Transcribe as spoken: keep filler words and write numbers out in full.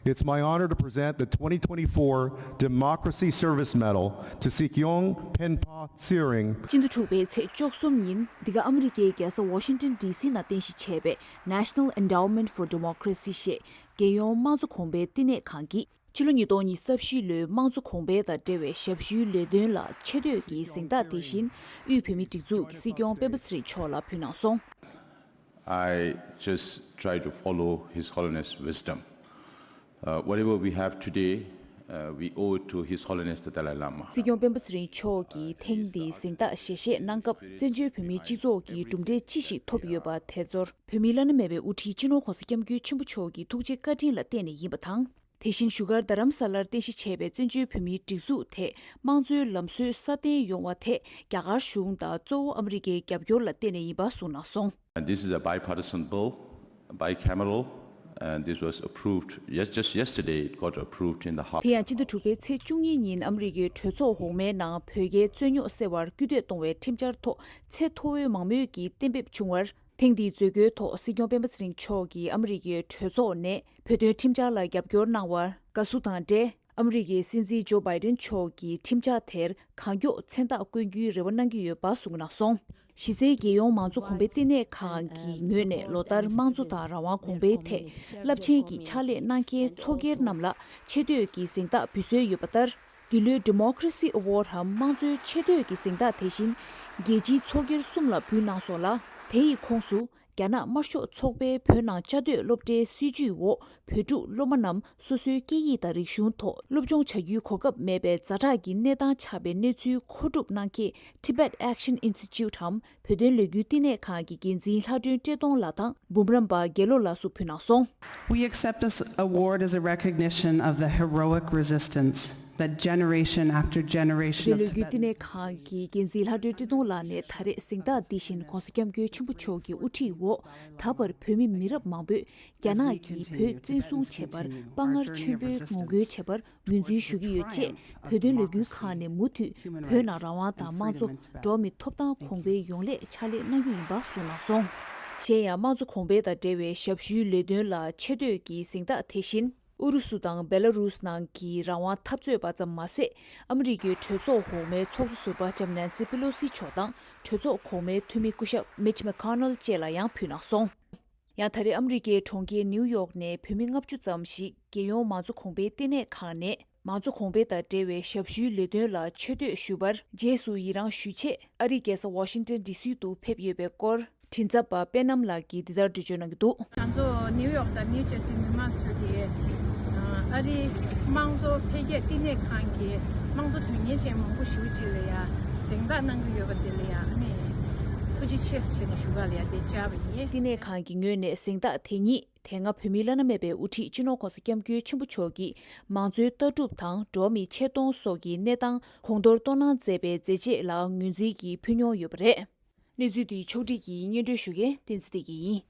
It's my honor to present the twenty twenty-four Democracy Service Medal to Sikyong Penpa Tsering. སྤྱི་ཟླ་དྲུག་པའི་ཚེས་བཅུ་གསུམ་ཉིན་འདི་ག་ཨ་མི་རི་ཀའི་རྒྱལ་ས་ཝ་ཤིང་ཏོན་ཌི་སི་ནང་རྟེན་གཞི་བྱས་པའི་National Endowment for Democracy ཞེས་རྒྱལ་ཡོངས་དམངས་གཙོ་གོང་འཕེལ་བསྟི་གནས་ཁང་གིས། ཕྱི་ལོ་ཉིས་སྟོང་ཉི་ཤུ་རྩ་བཞི་ལོའི་དམངས་གཙོ་གོང་འཕེལ་དང་འབྲེལ་བའི་ཞབས་ཞུའི་ལས་དོན་ལ་ཆེ་བསྟོད་ཀྱི་གཟེངས་རྟགས་དེ་བཞིན་དབུས་བོད་མིའི་སྒྲིག་འཛུགས་ཀྱི་སྲིད་སྐྱོང་སྤེན་པ་ཚེ་རིང་མཆོག་ལ་ཕུལ་གནང་སོང་། I just try to follow His Holiness' wisdom. Uh, whatever we have today, uh, we owe it to His Holiness the Dalai Lama. སྲིད་སྐྱོང་སྤེན་པ་ཚེ་རིང་མཆོག་གིས་ཐེངས་འདིའི་གཟེངས་རྟགས་ཞལ་བཞེས་གནང་སྐབས་བཙན་བྱོལ་བོད་མིའི་སྤྱི་ཚོགས་ཀྱི་གྲུབ་འབྲས་ཅི་ཞིག་ཐོབ་ཡོད་པ་དེ་ཚོར་བོད་མིའི་བླ་ན་མེད་པའི་དབུ་ཁྲིད་སྤྱི་ནོར་༧གོང་ས་༧སྐྱབས་མགོན་ཆེན་པོ་མཆོག་གི་ཐུགས་རྗེ་བཀའ་དྲིན་ལ་བརྟེན་ནས་ཡིན་པ་དང་། དེ་བཞིན་བཞུགས་སྒར་རྡ་རམ་ས་ལར་རྟེན་གཞི་བྱས་པའི་བཙན་བྱོལ་བོད་མིའི་སྒྲིག་འཛུགས་དེ་དམངས་གཙོའི་ལམ་སྲོལ་སྲ་བརྟན་ཡོང་བ་དེ་རྒྱ་གར་གཞུང་དང་གཙོ་བོ་ཨ་མི་རི་ཀའི་རྒྱབ་སྐྱོར་ལ་བརྟེན་ནས་ཡིན་པ་གསུངས་གནང་སོང་། And this is a bipartisan bill, bicameral, and this was approved yes, just yesterday. It got approved in the House. དེ་ཡང་སྤྱི་ཟླ་དྲུག་པའི་ཚེས་བཅུ་གཉིས་ཉིན་ཨ་མི་རི་ཀའི་གྲོས་ཚོགས་འོག་མའི་ནང་བོད་རྒྱའི་རྩོད་རྙོག་སེལ་བར་སྐུལ་འདེད་གཏོང་བའི་ཁྲིམས་འཆར་ཐོག་ཚད་མཐོ་བོའི་མང་མོས་ཀྱིས་གཏན་འབེབས་བྱུང་བར། ཐེངས་འདིའི་མཛད་སྒོའི་ཐོག་སྲིད་སྐྱོང་སྤེན་པ་ཚེ་རིང་མཆོག་གིས་ཨ་མི་རི་ཀའི་གྲོས་ཚོགས་ནས་བོད་དོན་ཁྲིམས་འཆར་ལ་རྒྱབ་སྐྱོར་གནང་བར་དགའ་བསུ་དང་འབྲེལ། ཨ་མི་རི་ཀའི་སྲིད་འཛིན་ཇོ་བྷའི་ཏིན་མཆོག་གིས་ཁྲིམས་འཆར་དེར་གང་མགྱོགས་མཚན་རྟགས་བསྐོན་རྒྱུའི་རེ་བ་གནང་གི་ཡོད་པ་གསུངས་གནང་སོང་། གཞི་རྩའི་རྒྱལ་ཡོངས་མང་གཙོ་གོང་འཕེལ་བསྟི་གནས་ཁང་གི་ངོས་ནས་ལོ་ལྟར་དམངས་གཙོ་དང་རང་དབང་གོང་འཕེལ་ཐད་རླབས་ཆེན་གྱི་ཕྱག་ལས་གནང་མཁན་ཚོགས་སྒེར་རྣམས་ལ་ཆེ་བསྟོད་ཀྱི་གཟེངས་རྟགས་འབུལ་སྲོལ་ཡོད་པ་ལྟར། འདི་ལོའི་Democracy Award འམ་དམངས་གཙོའི་ཆེ་བསྟོད་ཀྱི་གཟེངས་རྟགས་དེ་བཞིན་རྒྱལ་སྤྱིའི་ཚོགས་སྒེར་གསུམ་ལ་འབུལ་གནང་སོང་ལ། དེ་ཡི་ཁོངས་སུ་རྒྱ་ནག་དམར་ཤོག་ཚོགས་པའི་བོད་ནང་བཅའ་སྡོད་སློབ་གྲྭའི་སྲིད་བྱུས་འོག་བོད་ཕྲུག་སློབ་མ་རྣམས་སོ་སོའི་སྐད་ཡིག་དང་རིག་གཞུང་ཐོག་སློབ་སྦྱོང་བྱ་རྒྱུའི་གོ་སྐབས་མེད་པའི་ཛ་དྲག་གི་གནས་སྟངས་ཆགས་པའི་གནས་ཚུལ་མཁོ་སྒྲུབ་གནང་མཁན་Tibet Action Institute འམ་བོད་དོན་ལས་འགུལ་བསྟི་གནས་ཁང་གི་འགན་འཛིན་ལྷ་སྒྲོན་བཀྲས་མཐོང་ལགས་དང་འབུམ་རམས་པ་དགེ་བློ་ལགས་སུ་ཕུལ་གནང་སོང་། We accept this award as a recognition of the heroic resistance that generation after generation བོད་དོན་ལས་འགུལ་བསྟི་གནས་ཁང་གི་འགན་འཛིན་ལྷ་སྒྲོན་བཀྲས་མཐོང་ལགས་ནས་ད་རེས་གཟེངས་རྟགས་འདི་བཞིན་༧གོང་ས་༧སྐྱབས་མགོན་ཆེན་པོ་མཆོག་གི་དབུ་ཁྲིད་འོག་ད་བར་བོད་མི་མི་རབས་མང་པོས་རྒྱ་ནག་གིས་བོད་བཙན་བཟུང་བྱས་པར་དཔའ་ངར་ཆེན་པོས་ངོ་རྒོལ་བྱས་པར་ངོས་འཛིན་ཞུ་གི་ཡོད་ཅེས་བོད་དོན་ལས་འགུལ་ཁང་ནས་མུ་མཐུད་བོད་ནང་རང་དབང་དང་དམངས་གཙོ། འགྲོ་བ་མིའི་ཐོབ་ཐང་གོང་འཕེལ་ཡོང་སླད་ཕྱག་ལས་གནང་རྒྱུ་ཡིན་པ་གསུངས་གནང་སོང་། གཞན་ཡང་དམངས་གཙོ་གོང་འཕེལ་དང་འབྲེལ་བའི་ཞབས་ཞུའི་ལས་དོན་ལ་ཆེ་བསྟོད་ཀྱི་གཟེངས་རྟགས་དེ་བཞིན་ཨུ་རུ་སུ་དང་བེ་ལ་རུས་ནང་གི་རང་དབང་འཐབ་རྩོད་པ་ཙམ་མ་ཟད། ཨ་མི་རི་ཀའི་གྲོས་ཚོགས་འོག་མའི་ཚོགས་གཙོ་ཟུར་པ་ལྕམ་ནན་སི་པེ་ལོ་སི་མཆོག་དང་གྲོས་ཚོགས་གོང་མའི་འཐུས་མི་སྐུ་ཞབས་Mitch McConnell བཅས་ལ་ཡང་ཕུལ་གནང་སོང་། ཡང་ད་རེས་ཨ་མི་རི་ཀའི་གྲོང་ཁྱེར་ནིའུ་ཡོག་ནས་བོད་མི་ལྔ་བཅུ་ཙམ་ཞིག་རྒྱལ་ཡོངས་མང་གཙོ་གོང་འཕེལ་ལྟེ་གནས་ཁང་ནས་མང་གཙོ་གོང་འཕེལ་དང་འབྲེལ་བའི་ཞབས་ཞུའི་ལས་དོན་ལ་ཆེ་བསྟོད་ཞུ་བར་རྗེས་སུ་ཡི་རང་ཞུ་ཆེད་ཨ་རིའི་རྒྱལ་ས་ཝ་ཤིང་ཏོན་ཌི་སི་དུ་ཕེབས་ཡོད་པའི་སྐོར། མགྲིན་ཚབ་པ་པད་ནམ་ལགས་ཀྱིས་འདི་ལྟར་འགྲེལ་བརྗོད་གནང་གི་འདུག་ང་ཚོ་ནིའུ་ཡོག་དང་ནིའུ་ཇར་སི་མི་མང་ཚོས་ཀྱིས་ཨ་རིའི་དམངས་གཙོ་འཕེལ་རྒྱས་བསྟི་གནས་ཁང་གི་དམངས་གཙོ་དོན་གཉེར་ཅན་མང་པོ་ཞེ་པོ་ཅིག་ལ་ཡ་གཟེངས་རྟགས་གནང་གི་ཡོད་པ་དེ་ལ་ཡ་ཨ་ནི་ཐུགས་རྗེ་ཆེ་ཟེར་བྱས་ནས་ཞུ་ག་ལ་ཡ་དེ་བཅར་བ་ཡིན། བསྟི་གནས་ཁང་གི་ངོས་ནས་གཟེངས་རྟགས་དེ་ཉིད་དེ་སྔ་བོད་མིའི་བླ་ན་མེད་པའི་དབུ་ཁྲིད་སྤྱི་ནོར་༧གོང་ས་༧སྐྱབས་མགོན་ཆེན་པོ་མཆོག་གིས་མང་གཙོའི་ལྟ་གྲུབ་དང་འགྲོ་བ་མིའི་ཆེ་མཐོང་སོགས་ཀྱི་གནས་སྟངས་གོང་མཐོར་གཏོང་གནང་མཛད་པའི་མཛད་རྗེས་ལ་ངོས་འཛིན་གྱིས་ཕུལ་མྱོང་ཡོད་པ་རེད། གནས་ཚུལ་འདི་ཕྱོགས་བསྒྲིགས་ཀྱིས་སྙན་སྒྲོན་ཞུ་མཁན་བསྟན་འཛིན་བདེ་སྐྱིད་ཡིན།